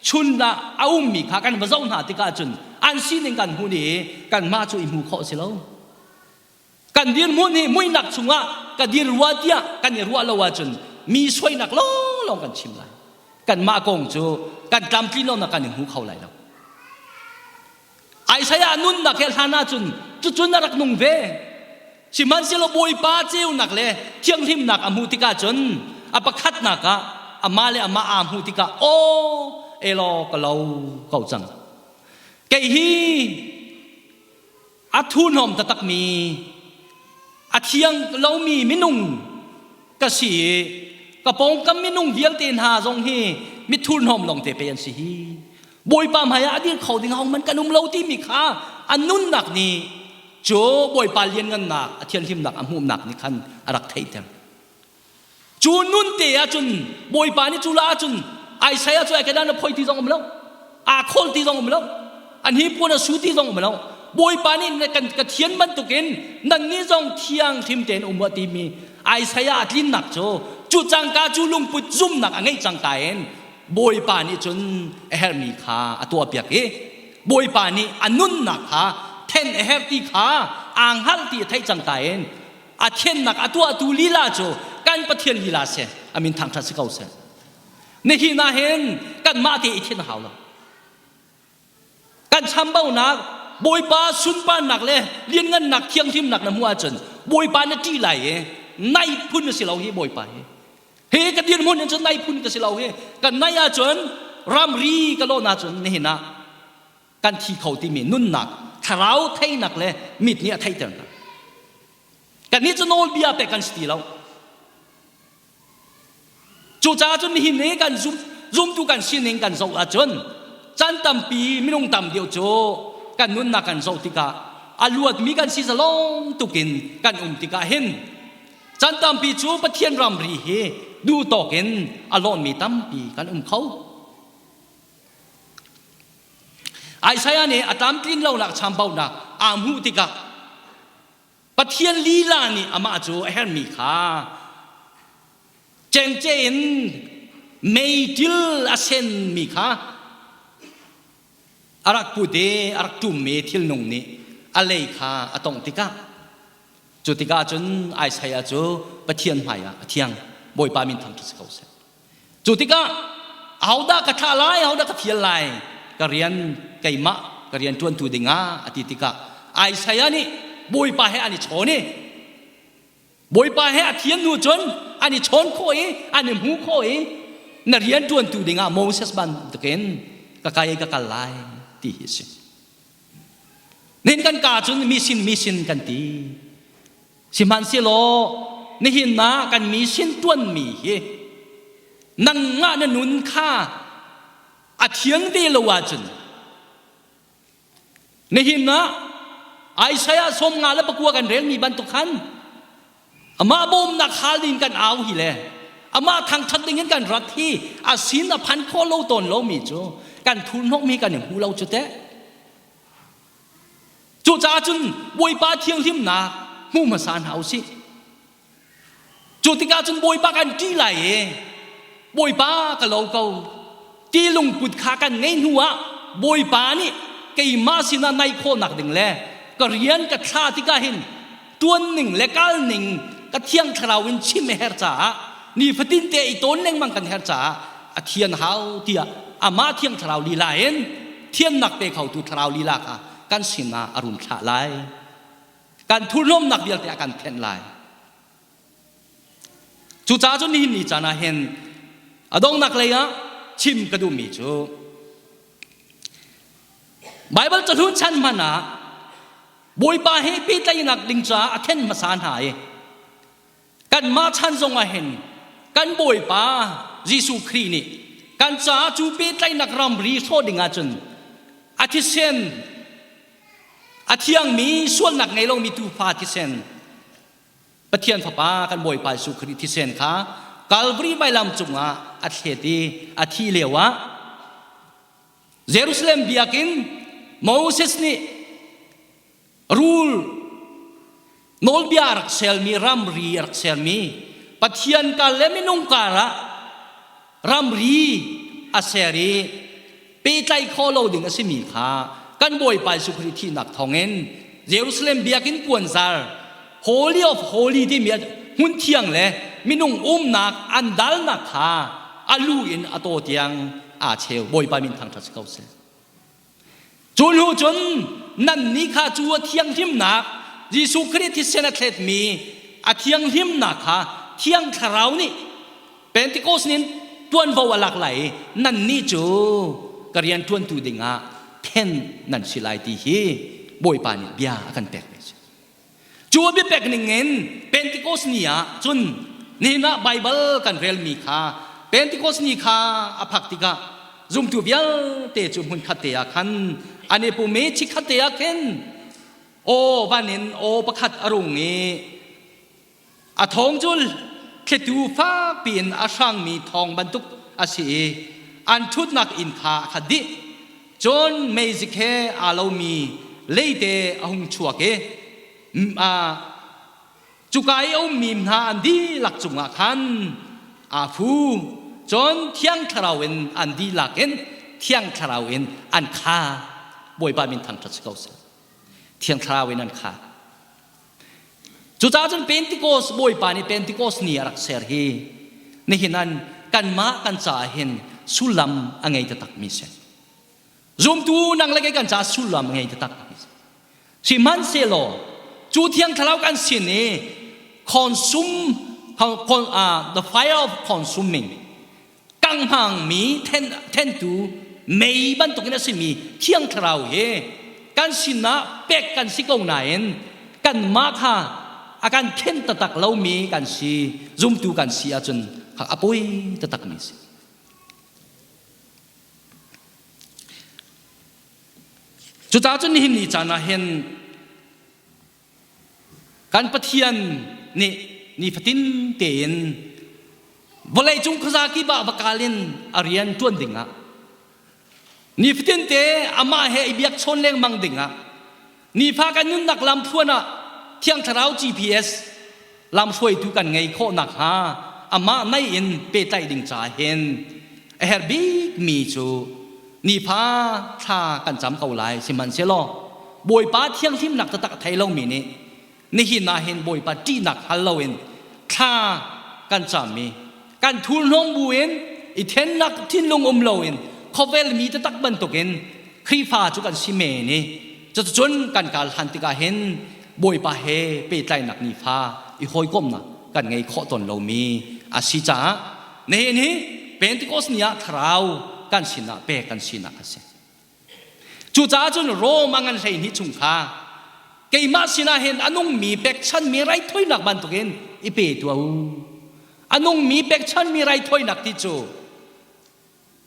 chun ah a ummi kha kan va zoh hna tikah cun an sining kan hmuh i kanmah cu i hmu khawh si lo. Kan dirhmun hi muihnak chungah ka dir rua tiah kan i ruah lo ahcun mi suainak lawnglawng kan chim lai. Kanmah kong cu kan tlamtlin lonak kan i hmu kho lai lo. Isaiah nunnak he hlan ahcun cucun a rak nung ve. Sihmanhsehlaw Bawipa ceunak le thianghlimnak a hmuh tikah cun a pakhatnak ah amah le amah aa hmuh tikah aw elaw ka lo ko cang. Kei hi a thuhnawm taktakmi a thiang lomi minung ka si i ka pawngkam minung vialte hna zong hi mi thurhnawm lawngte pei an si hi. Bawipa hmaiah a dir kho ding ahohmanh kan um lo timi kha an nunnak nih cu Bawipa lianngannak a thianhlimnak a hmuhnak nih khan a rak theihter. Cu nun te ahcun Bawipa nih cu la ahcun Isaiah cu ai kedan a phoi ti zong um lo aa khawl ti zong um lo an hi puan a su ti zong um lo Bawipa nih kan ka thian bantukin nannih zong thiang hrim tein um u timi Isaiah a tlinnak cu cu cangka cu lungput zumnak a ngeih cangka in Bawipa nih cun a herhmi kha a tuahpiak i Bawipa nih a nunnak kha then a herh ti kha aa hngalh ti a theih cangka in a thiannak a tuahtu lila cu kan Pathian lila si a min thangṭhat si ko seh. Nihin ah hin kanmah te i thian a hau lo. Kan chambaunak Bawipa sunparnak le lianngannak thianghlimnak na hmuh ahcun Bawipa na ṭih lai i nai phun a si lo hi Bawipa hi. Hi ka dirhmun in cun nai phun ka si lo hi. Kan nai ahcun ramri ka lawn ahcun nihin ah kan thi kho timi nunnak thlarau theinak le mit nih a theihter hna. Kannih cu nawlbia pek kan si ti lo. Cucaah cun nihin i kan zum, zumtu kan sining kan zoh ahcun chan tampi minung tam deuh cu kan nunnak kan zoh tikah a luatmi kan si zalong tukin kan um tikah hin chan tampi cu Pathian ramri hi duh tawk in a lawnmi tampi kan um kho. Isaiah nih a tlamtlin lonak chambaunak aa hmuh tikah Pathian lila nih amah cu a herhmi kha cengce in meiṭil a senmi kha a rak put i a rak ṭummi thilnung nih a lei kha a tongh tikah cu tikah cun Isaiah cu Pathian hmaiah a thiang. Bawipa min thangṭhat si ko seh. Cu tikah ahodah ka thlah lai, ahodah ka fial lai, ka rian keimah ka rian ṭuantu dingah a ti tikah Isaiah nih Bawipa he an i chawn i Bawipa he a thian hnu cun an i chawn khawh i an i hmu khawh i na rian ṭuantu dingah Moses bantukin ka kai ka kal lai ti hi a si. Nihin kan ka cun mi sin mi sin kan ti. Sihmanhsehlaw nihin ah kan mi sin ṭuanmi hi nangmah na nun kha a thiang ve lo ahcun nihin ah Isaiah 59 kan relmi bantuk khan amah bawmnak hal ding kan au hi le amah thangṭhat ding in kan rat hi a sin a phan khawh lo tawn lomi cu kan thurhnawmh hi kan i hmu lo cu teh. Cucaah cun Bawipa thianghlimnak hmu hmasa hna u sih. Cu tikah cun Bawipa kan ṭih lai i Bawipa ka lo ko ti lungput kha kan ngei hnu ah Bawipa nih keimah sinah naih khawhnak ding le ka rian ka thla tikah hin ṭuan ning le kal ning ka thiang thlarau in chim a herh caah nifatin te i tawn lengmang kan herh caah a thian hau tiah amah thiang thlarau lila in thiannak pe khotu thlarau lila kha kan sinah a run thlah lai kan thurhnawmnak vialte a kan thenh lai cucaah cun nihin ni caan ah hin a donghnak lei ah chim ka duhmi cu Baibal cahlun chan hmanh ah Bawipa he pehtlaihnak ding caah a then hmasa hna i kanmah chan zong ah hin kan Bawipa Jesuh Khrih nih kan caah cu pehtlaihnak ramri hrawh ding ahcun a thisen a thiangmi sualnak ngei lomi tuufa thisen Pathian Fapa kan Bawipa Jesuh Khrih thisen kha Calvary vailam cungah a thlet i a thih lio ah Jerusalem biakinn Moses nih rul nawlbia a rak selmi ramri a rak sermi Pathian kar le minung karah ramri a ser i pehtlaih khawh lo ding a simi kha kan Bawipa Jesuh Khrih thihnak thawngin Jerusalem biakinn puanzar Holy of Holy timi hmun thiang le minung umnak an dalnak kha a lu in a taw tiang aa cheu. Bawipa min thangṭhat si ko seh. Cu hnu cun nannih kha cu a thianghlimnak Jesuh Khrih thisen a thletmi a thianghlimnak kha Thiang Thlarau nih Pentecost nin tuanvo a lak lai i nannih cu ka rian ṭuantu dingah then nan si lai ti hi Bawipa nih bia a kan pek mi a si. Cu a biapek ning in Pentecost ni ah cun nihin ah Baibal kan relmi kha Pentecost ni kha a phak tikah zumtu vialte cu hmunkhat te ah khan an i pum i chikkhat te ah khin aw van in aw pakhat a rung i A thawng cu thlitu fakpi in a hrangmi thawng bantuk a si i an ṭhutnak inn kha a khat dih. Cun meizik he aa lomi leite a hung chuak i cuka i a ummi hna an dihlak cungah khan aa fu. Cun Thiang Thlarau in an dihlak in Thiang Thlarau in an kha. Bawipa min thangṭhat si ko seh. Thiang Thlarau in an kha. Cucaah cun Pentecost Bawipa nih Pentecost ni a rak ser hi nihin an kanmah kan caah hin sullam a ngei taktakmi si. Zumtu nang le kei kan caah sullam a ngei taktakmi si. Sihmanhsehlaw cu thiang thlarau kan sin i consume the fire of consuming kanghmangmi thentu mei bantukin a simi thiang thlarau hi kan sinah pek kan si ko nain kanmah kha a kan khen taktak lomi kan si zumtu kan si ahcun a poi taktakmi si. Cucaah cun nihin ni caan ah hin Kan Pathian nih nifatin tein vawleicung khuaza kip ah va kal in a rian ṭuan dingah nifatin te amah he i biakchawn lengmang dingah. Nifa kan nunnak lamthluan ah Thiang Thlarau GPS lamhruaitu kan ngei khawh nakhnga amah mei in pehtlaih ding ca hin a herh bikmi cu nifa thla kan cam ko lai. Sihmanhsehlaw Bawipa thianghlimnak taktak a thei lomi nih nihin ah hin Bawipa ṭihnak hngal loin thla kan cammi kan thurhnawm buin i thennak thinlung um loin khawvel mi taktak bantukin Khrihfa cu kan si men i cuticun kan kal han tikah hin Bawipa he pehtlaihnak nifa i hawikomhnak kan ngei khawh tawn lomi a si caah nihin hi Pentecost ni ah thlarau kan sinah pek kan sinak a si. Cucaah cun Rom a ngan 12 chung kha keimah sinah hin a nungmi pekchanmi raithawinak bantukin i pe tuah u. A nungmi pekchanmi raithawinak ti cu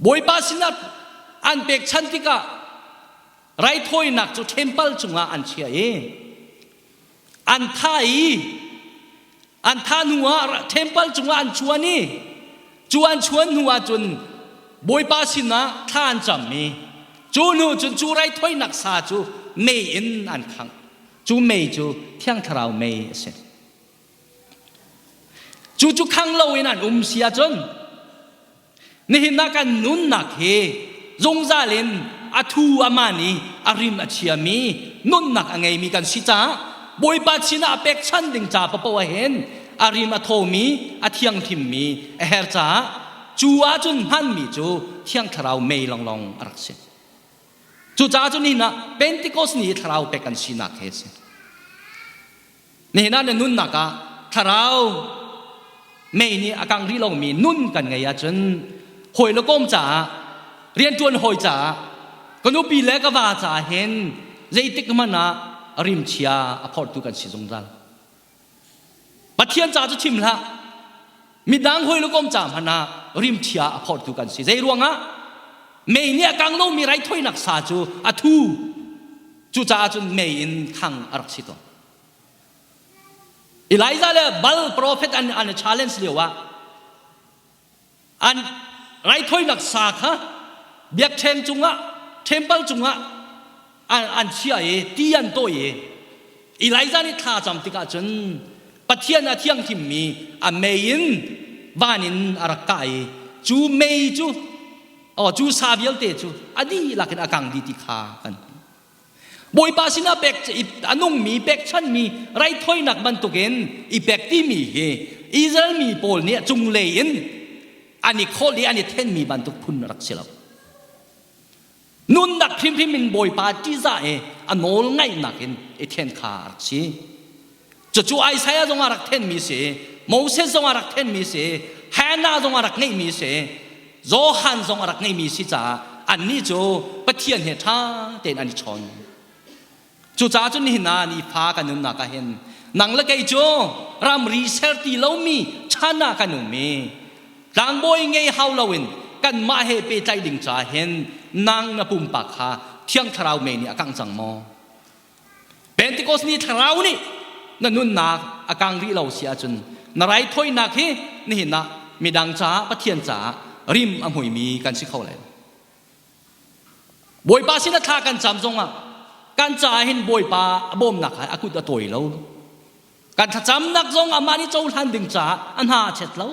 Bawipa sinah an pekchanh tikah raithawinak cu temple cungah an chiah i an thah i an thah hnuah temple cungah an chuan i cu an chuan hnuah cun Bawipa sinah thla an cam i cu hnu cun cu raithawinak sa cu mei in an khangh. Cu mei cu Thiang Thlarau mei a si. Cu cu khang loin an um si ahcun nihin ah kan nunnak hi zungzal in a thu a man i a rim a chiami nunnak a ngeimi kan si caah Bawipa sinah a pekchan ding ca papoh ah hin a rim a thawmi a thianghlimmi a her caah cu ahcun hmanmi cu Thiang Thlarau mei lawnglawng a rak si. Cucaah cun nihin ah Pentecost ni i thlarau pek kan sinak he a si. Nihin ah na nunnak ah thlarau mei nih a kang rih lomi nun kan ngei ahcun hawi le kom caah rianṭuan hawi caah ka nupi le ka va caah hin zeitik hmanh ah rimchia a phortu kan si zungzal. Pathian ca cu chim hlah. Midang hawi le kom ca hmanh ah rimchia a phortu kan si. Zei ruangah? Mei nih a kang lomi raithawinak sa cu a thu. Cucaah cun mei in khang a rak si tawn. Elijah le Baal prophet an challenge lio ah an raithawinak sa kha biakṭheng cungah temple cungah an chiah i ti an tawih i Elijah nih thla cam tikah cun Pathian a thianghlimmi a mei in van in a rak kah i cu mei cu oh cu sa vialte cu a dihlak in a kang dih ti kha kan Bawipa sinah pek a nungmi pekchanmi raithawinak bantukin i pek timi hi Israel mi pawl nih cunglei in an i khawlh i an i thenmi bantuk phun rak si lo. Nunnak hrimhrim in Bawipa ṭihzah i a nawl ngaihnak in i then kha a rak si. Cucu Isaiah zong a rak thenmi si, Moses zong a rak thenmi si, Hannah zong a rak ngeihmi si, Johan zong a rak ngeihmi si caah annih cu Pathian he ṭha tein an i chawn. Cucaah cun nihin ah nifa kan nunnak ah hin nang le kei cu ramri ser ti lomi chan ah kan um i tlangbawi ngei hau loin kanmah he pehtlaih ding caah hin nang na pumpak kha Thiang Thlarau mei nih a kangh cang maw? Pentecost ni thlarau nih na nunnak a kang rih lo si ahcun na raithawinak hi nihin ah midang caah Pathian caah rim a hmuimi kan si kho lai. Bawipa sin a thla kan cam zongah kan caah hin Bawipa a bawmnak hai a kut a tawi lo. Kan thlacamnak zong amah nih cohlan ding caah a hna a chet lo.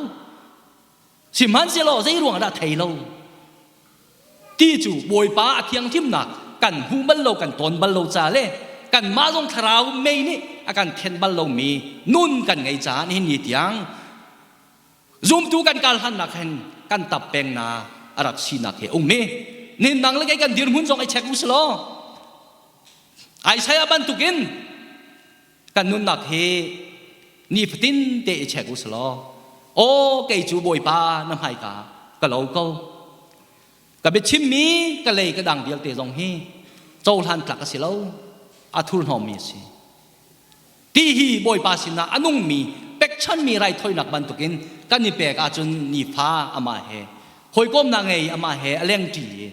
Sihmanhsehlaw zei ruang dah thei lo? Ti cu Bawipa a thianghlimnak kan hmu bal lo kan tawn bal lo ca le kanmah zong thlarau mei nih a kan then bal lomi nun kan ngei caah nihin ni tiang zumtu kan kal hannak hin kan tap peng na a rak sinak he um i nin nang le kei kan dirhmun zong i check u selaw Isaiah bantukin kan nunnak hi nifatin te i check u selaw aw kei cu Bawipa na hmaika ka lo ko ka biachimmi ka lei ka dang vialte zong hi cohlan tlak a si lo a thurhnawmmi a si ti hi Bawipa sinah a nungmi pekchanmi raithawinak bantukin kan i pek ahcun nifa amah he hawikomnak ngei amah he a lengṭi i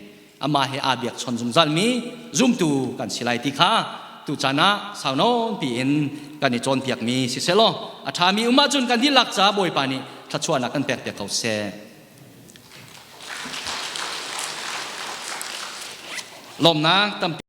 amah he aa biakchawn zungzalmi zumtu kan si lai ti kha tuchan ah sau nawn piin kan i cawnpiakmi si selaw a ṭhami um ahcun kan dihlak ca Bawipa nih thluachuahnak kan pek piak ko seh. Lawmnak tampi.